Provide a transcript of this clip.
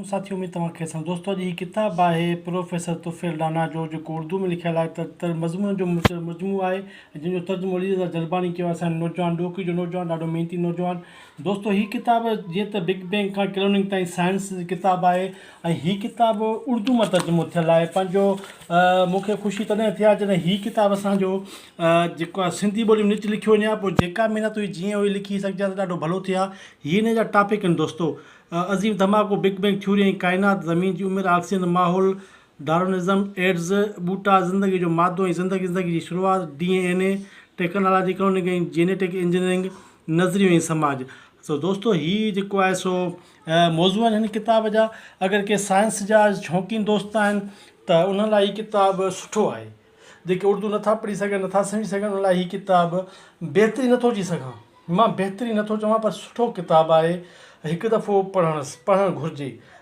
ساٿيو اميد توهان کي سان دوستو اڄ هي ڪتاب آهي پروفيسر طفيل ڊانا جو جيڪو اردو ۾ لکيل آهي ته مضمون جو مجموعو آهي جنهن جو ترجمو علي رضا جلباڻي ڪيو آهي اسان جو نوجوان ڏوڪري جو نوجوان ڏاڍو محنتي نوجوان دوستو هي ڪتاب جيئن ته بگ بينگ کان ڪلوننگ تائين سائنس جو ڪتاب آهي ۽ هي ڪتاب اردو مان ترجمو ٿيل آهي پنهنجو مون کي خوشي تڏهن ٿي آهي جڏهن هي ڪتاب اسان جو جيڪو آهي سنڌي ٻولي ۾ نچ لکيو وڃي ها پوء جيڪا محنت هئي جيئن هئي لکي سگهجي ها ته ڏاڍو ڀلو ٿئي ها هي هن جا ٽاپڪ آهن دوستو عظيم ڌماڪو، بگ بينگ ٿيوري ۽ ڪائنات، زمين جي عمر، آڪسيجن، ماحول، ڊارونزم، ايڊز، ٻوٽا، زندگي جو مادو ۽ زندگي، زندگي جي شروعات، D N A, technology, cloning ۽ genetic engineering, نظريو ۽ سماج. سو دوستو هي جيڪو آهي سو موضوع آهن هن ڪتاب جا اگر ڪي سائنس جا شوقين دوست آهن ته انهن لاء هي ڪتاب سٺو آهي. جيڪي اردو نٿا پڙهي سگهن نٿا سمجهي سگهن ان لاء هي ڪتاب بهترين نٿو چئي سگهان مان بهترين نٿو چوان پر سٺو ڪتاب آهي هڪ دفعو پڙهڻ پڙهڻ گهرجي.